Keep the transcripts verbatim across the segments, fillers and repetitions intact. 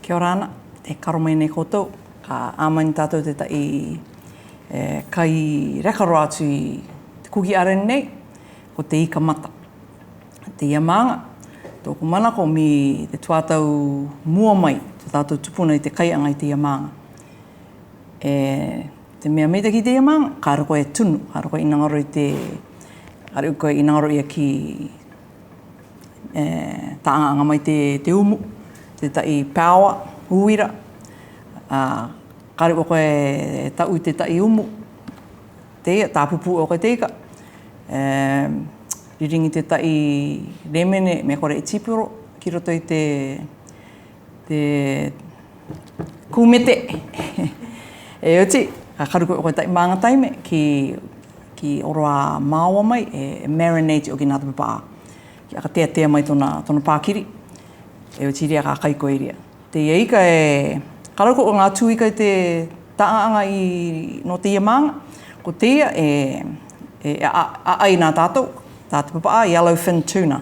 Kia ora ana, e karo mai nei koutou, ka āmani tātou te tahi, e, kai reka roa atu i te kuki areni nei, ko te ika mata. Te ia mānga, tōku manako mi te tuatau mua mai, tō tātou tupuna i te kaianga i te ia mānga. E, te mea mita ki te ia mānga, ka roko e tunu, ka roko i ngaro i te, ka roko i ngaro ia ki, e, tāʻanga mai te, te umu, te tahi power, uira, a, ka roko e tau i te tahi umu, te ia, tāpūpū o koe te ika, e, riringi te tahi rēmene, me kore e tipuro, ki roto i te, te kūmete. E oti, ka karu koe ko te tahi mānga taime, ki, ki oroa maoa mai, e, e marinate o ki nā te papa. Ki aka teatea mai tōna, tōna pākiri. E oti ria ka kai koe ria. Te ia ika e, ka rau ko ngā tū ika i te tāʻanga i nō te ia mānga, ko te ia e, e, a, a, a, ai nā tātou, tā te papa, yellowfin tuna.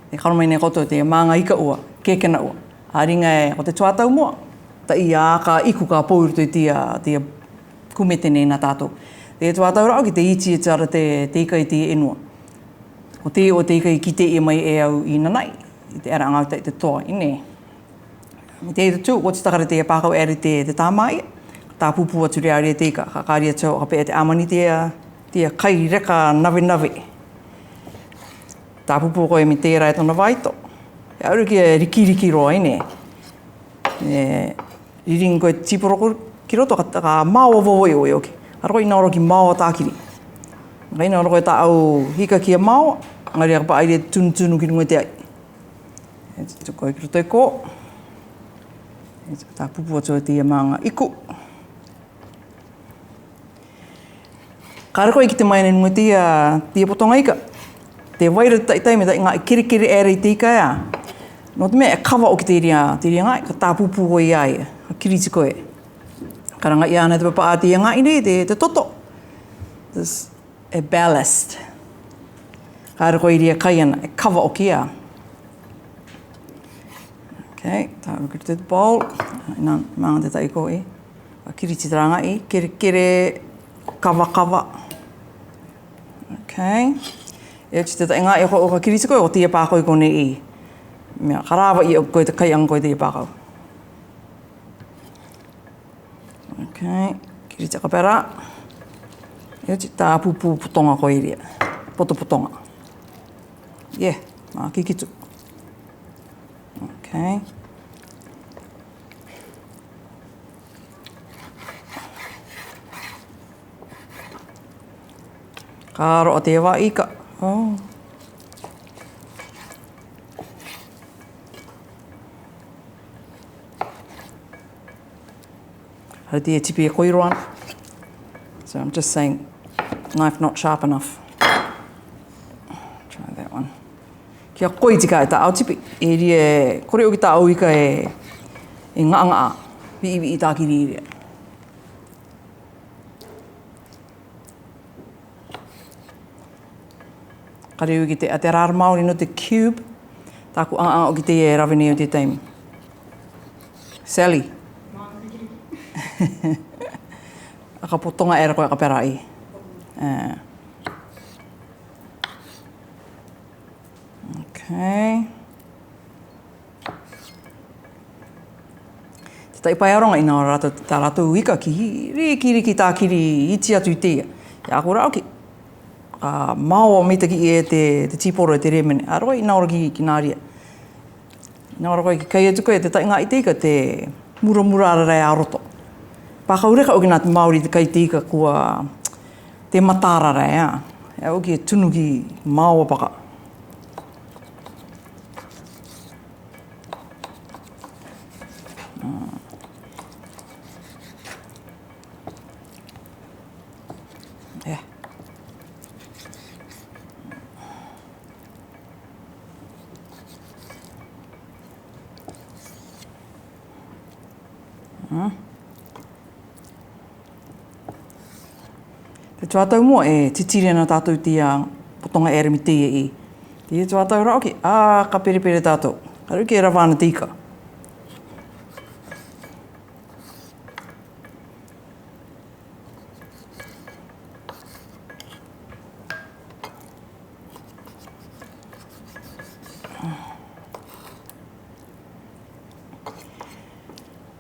E karo mai nei koutou te mānga ika ua, kēkena ua. A ringa e, ko te tuatau mua, ta ia ka iku ka pou i roto i te ia, te ia kūmete nei nā tātou. Te tuatau rau ki te iti e te ara te, te ika i te ia e nua. Ko te o te ika i kite ia mai e au i nanai, i te ara ngau te, te toa, i nei. Me te tutu, ko te takare te pākau ere te, te tāmai, tāpūpū atu ria ria te ika, ka, ka ria tō, ka pē te āmani te, te kai reka nave nave. Tāpūpū koe me tērā e tōna vaito. E aru ki e rikiriki roa i nei. E, riringi koe tipuroko ki roto, ka, ka maoa vovoi o e oki. Ka roko i ngaro ki maoa tākiri. Ka i ngaro koe tā au hika ki a maoa, ngari a ka paʻari e tunutunu ki runga te ai. E tutu koe ki roto i ko. E tutu tāpūpū atu te ia mānga iku. Ka roko i ki te mai nei nunga te ia, te ia potonga ika. Te vaira te tahi taime, tahi ngā kerekere ere i te ika ea. Nō te mea e kava o ki te ria, te ria ngā, ka tāpūpū koe i a ia, ka kiriti koe. Ka ranga i ana te papa a te ia ngā i nei, te, te toto. This, e ballast. Ka roko i ria kai ana, e kava o ki a. Okay, tā roko i te bowl. Ina, mānga te tahi ko i. Ka kiriti te ranga i, kerekere, kava, kava. Okay. E oti te tahi ngā, e ko, ka kiriti koe, ko te ia pākau i konei i. Mea, ka rāva i a koe te kaianga koe te ia pākau. Okay, kiriti a ka pera. E oti tāpūpū potonga koe i ria. Poto potonga. Yeah, mā kikitu. Okay. Ka roa te va ika. Oh. Haere te tipi e koi roa. So I'm just saying, knife not sharp enough. Try that one. Kia koi tika e tā au tipi. E ria, kore o ki tā au ika e, e ngā ngā. Viʻi viʻi tākiri i ria. Ka reo ki te, a te rāra Māori nō te cube, tāku anga anga o ki te e rave nei o te taime. Sally. A ka potonga era koe a ka pera i. E. Okay. Te tahi pae aronga ina ora rātou, tā rātou ika ki riki, riki tākiri iti atu i te ia. Ia ko rau ki, ka maoa mitaki e te, te tīporo e te rēmene. A roi, ina ora ki, ki nā ria. Ina ora koe ki kai atu koe, te tahi ngā i te ika, te muramura ara rai a roto. Pākau reka o ki nā te Māori te kai te ika kua te mataara rai, a. E au ki e tunu ki maoa paka. Te tuatau mua e titiri ana tātou te ia potonga e remi te ia i. Te ia tuatau rau ki, a, ka perepere tātou. Ka rau ki e rava ana te ika.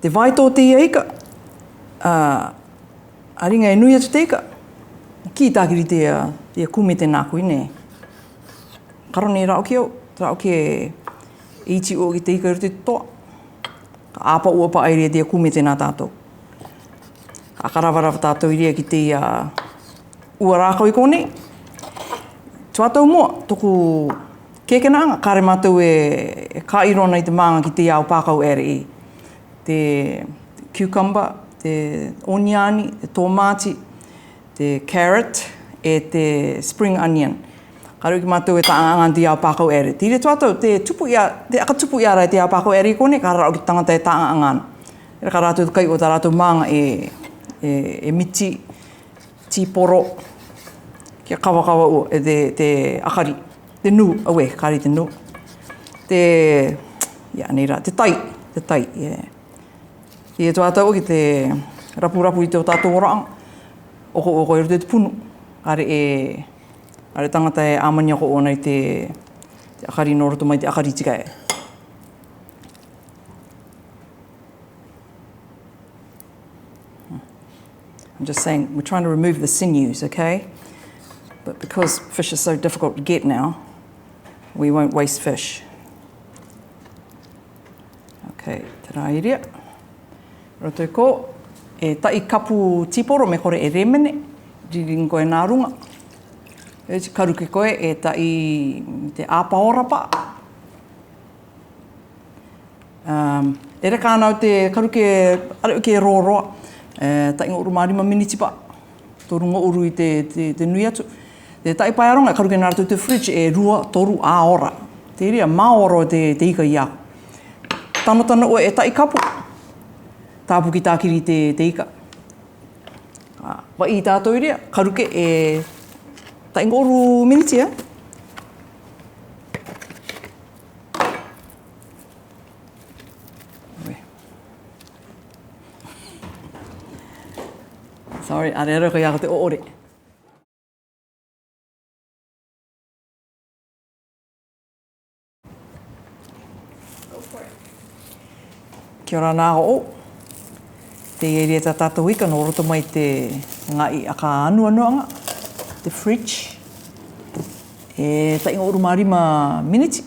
Te vae tō teie ika, ā, a ringa e nui atu te ika, kī tākiri te, ā, te kūmete nāku i nei. Karoni rā ʻoki au, rā ʻoki e iti ʻō ki te ika i roto i te toa. Ka ʻāpauʻapa ai reira te kūmete nā tātou. Ka ʻakaravarava tātou i reira ki te, ā, ua rākau i kōnei. Tuatau mua, toku kēkenaʻanga, kāre mātou e, e kāʻiro ana i te mānga ki te ao pākau ʻaere i. Te cucumber, te oniani, te tōmāti, te carrot, e te spring onion. Ka ruki mātou e tāʻangaʻanga te ao pākau ʻaere. Te reira tuatau, te tupu ia, te ʻakatupu ia rā te ao pākau ʻaere i kōnei, ka rā ʻoki te tangata e tāʻangaʻanga. Era ka rātou kai ʻo tā rātou mānga e, e, e miti, tīporo, kia kavakava ʻō, e te, te ʻakari, te nū, auē, kāre te nū. Te, ia, nei rā, te tai, te tai, yeah. Ia tuatau ʻoki te rapurapu i tō tātou ora. ʻOkoʻoko i roto i te punu. Kāre e, kāre tangata e ʻāmani ako ʻōna i te, te ʻakari nō roto mai te ʻakari tika e. I'm just saying, we're trying to remove the sinews, okay? But because fish is so difficult to get now, we won't waste fish. Okay, terā i reira. Roto i kō, e taʻi kapu tīporo, mea kore e rēmene, riringi koe nā runga. E te karuke koe, e taʻi te ʻāpaora pā. Um, e reka ana au te karuke, ʻaore ʻoki e rōroa, e, taʻi ngoʻuru mā rima miniti pā. Toru ngoʻuru i te, te, te nui atu. Te taʻi paearonga, e karuke nā rātou te fridge e rua, toru, ā ora. Te reira, mā ora te, te ika i a au. Tanotano ʻoe e taʻi kapu. Tāpuki tākiri te, te ika. Ā, vaiʻi tātou i reira, karuke e taʻi ngoʻuru miniti, ē? Sorry, ʻarearo ko ia ko te ʻoʻore. Kia ora nā ʻoʻou. Teie e reira tā tātou ika nō roto mai te ngaahi ʻakaanuanuaʻanga, te fridge. E taʻi ngoʻuru mā rima miniti.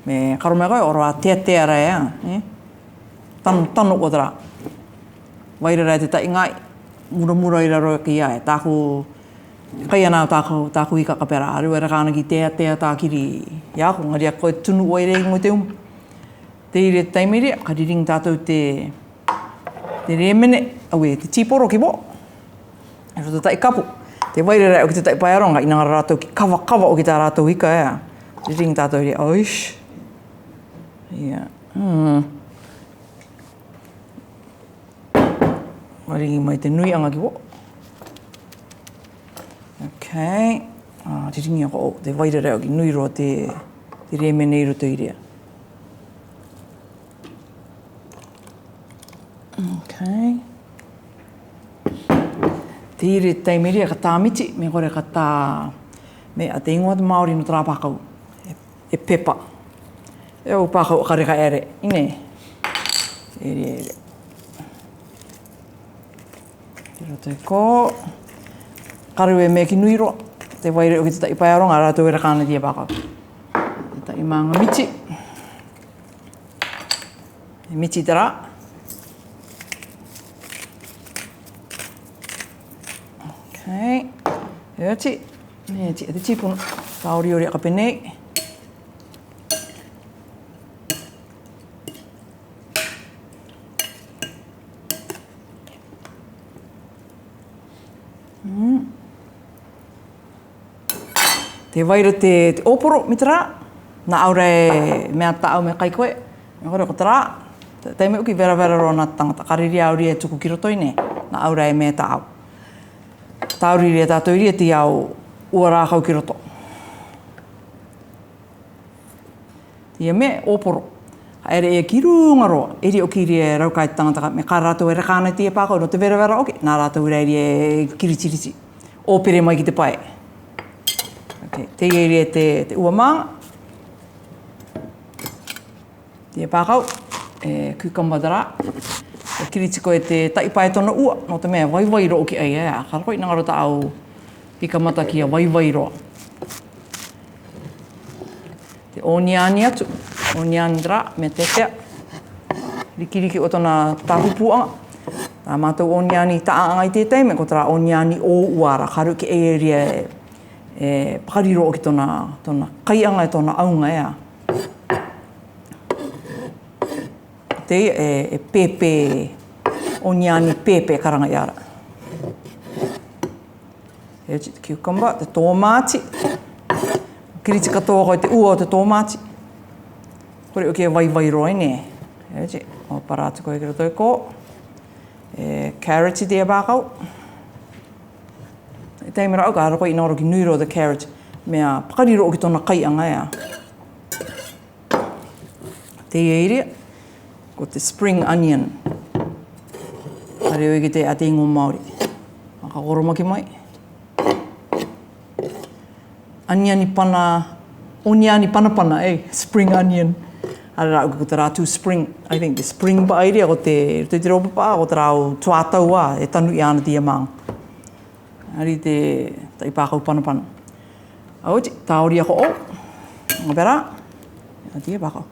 Mea karo mai koe, ʻoua ʻe teatea ra ē, ē? Tanotano ʻoe terā. Vaira ra te taʻi ngaahi, muramura i raro ki ai, tāku, kai ana tāku, tāku ika ka pera, ʻaore ʻe reka ana ki teatea tākiri i a koe, ʻaore ʻe koe tunu ʻoe i reira i ngoi te umu. Teie te taime i reira, ka riringi tātou te, te rēmene, auē, te tīporo ki vō. I roto taʻi kapu. Te vaira ra ʻoki te taʻi paearonga, ʻinanga rātou ki kavakava ʻoki tā rātou ika, ē. Riringi tātou i reira, oish. Ia. Hmm. Riringi mai te nuiʻanga ki vō. Okay. Ā, riringi ako, te vaira ra ʻoki nui roa te, te rēmene i roto i reira. Okay. Teie te taime i reira ka tāmiti, mea kore ka tā, mea, te ingoa te Māori nō terā pākau. E, e pepa. E au pākau ʻakareka ʻaere, i nei. E reira, e reira. I roto i kō. Karu e mea ki nui roa. Te vaira ʻoki te taʻi paearonga, rātou e reka ana teie pākau. Te taʻi mānga miti. E miti terā. Okay. E oti. E oti, e te tīpuna. Ka oriori aka penei. Mm. Te vaira te, te ʻōporo, mea terā, nā ʻaura e mea tāʻau mea kai koe, mea kore ko terā, te, te mea ʻoki veravera roa nā te tangata, ka riri au ria e tuku ki roto i nei, nā ʻaura e mea tāʻau. Tāuri ria tātou i reira te ao ua rākau ki roto. Ia mea, ʻōporo. Ka ʻere e ki runga roa, e riro ki reira e rau kai te tangata, mea ka rātou e reka ana teie pākau, nō te veravera ʻoki, nā rātou rā e riro e kiritiriti. ʻŌpere mai ki te pae. Okay, teie e te, te ua mānga. Te pākau, e, cucumber te rā. Ko Kiriti ko e te taʻi pae tōna ua, nō te mea e vaivai roa ʻoki ʻaia, ā, ka roko i ngaro tāʻau i kamata kia vaivai roa. Te onion atu, onion te rā, mea tētē. Rikiriki ʻo tōna tāpūpūʻaga. Tā mātou onion taʻaʻaga i te taime, ko te rā onion ʻōua rā, ka roko ki ʻeiria e, e pakari roa ʻoki tōna, tōna kaiʻaga e tōna ʻaunga ē. Te, e, e pēpē, onion pēpē karanga i ara. E oti te cucumber, te tōmāti. Kiriti katoa ko e te ua o te tōmāti. Kore ʻoki e vaivai roa ē. E oti, ʻōpara atu koe ki roto i kō. E carrot i te pākau. E taime rā ʻoku roko i ngaro ki nui roa te carrot. Mea pakari roa ʻoki tōna kaiʻaga ē. Teie ïa, ko te spring onion. Ka reo ʻoki te ʻātea i ngō Māori. Ka koromaki mai. Onion panapana, onion panapana, e, spring onion. Ara rā ʻoku ko te rā tū spring, I think the spring paʻari ïa ko te, te, te rōpapa, ko te rā ʻo tuatau ā, e tanu ʻia ana te ia māng. Ari te, taʻi pākau panapana. Oti, tāori ako ʻō. Ōpara. Oti e pākau.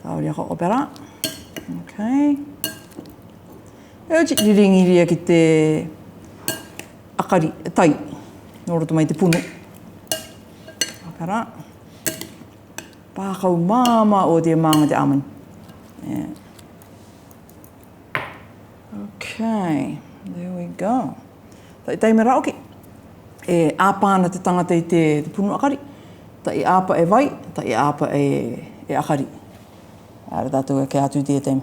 Tāori ako ōpara. Okay. E oti, riringiria ki te ʻakari, tai. Nō roto mai te punu. Ōpara. Pākau māmā ʻo te māng te ʻāmani. Yeah. Okay, there we go. Taʻi taime rā ʻoki. E ʻāpa ana te tangata i te, te punu ʻakari. Taʻi ʻāpa e vai, taʻi ʻāpa e, e ʻakari. Ara tātou e kī atu i te taime.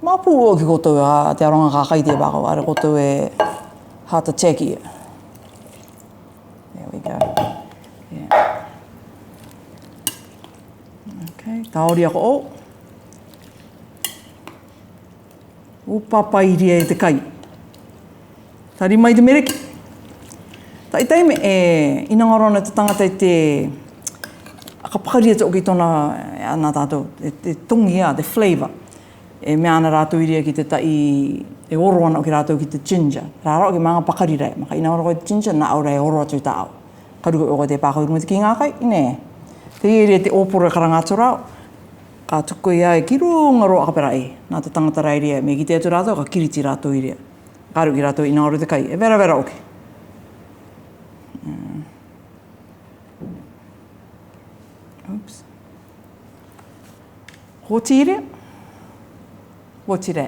Māpū ʻoki koutou ā, te aronga kākā i te pākau, ara koutou e heart attack ïa. There we go. Yeah. Okay, tāori ako ʻō. Ūpapairia e te kai. Tari mai te mereki. Taʻi taime e, i ngaro ana te tangata i te, ʻa ka pakari atu ʻoki tōna, e, ana tātou, e, e tongi ā, te flavour. E mea ana rātou ïa ki te taʻi, e oro ana ʻoki rātou ki te ginger. Rā rā ʻoki māng pakari rā, maka i ngaro ko e ginger, nā ʻō rā e oro atu i tāʻau. Ka ruku ʻoku te pākau i runga te kīngākai, nē. Teie ïa te ōporo e karanga atu rā, ka tuku ia e ki runga roa ʻakapē rā e, nā te tangata rā ïa, mea kitea atu rātou, ka Kiriti rātou ïa. Ka ruku rātou i ngaro te kai, e vera vera ʻoki. Mm. Oops. Hōtire. Hōtire.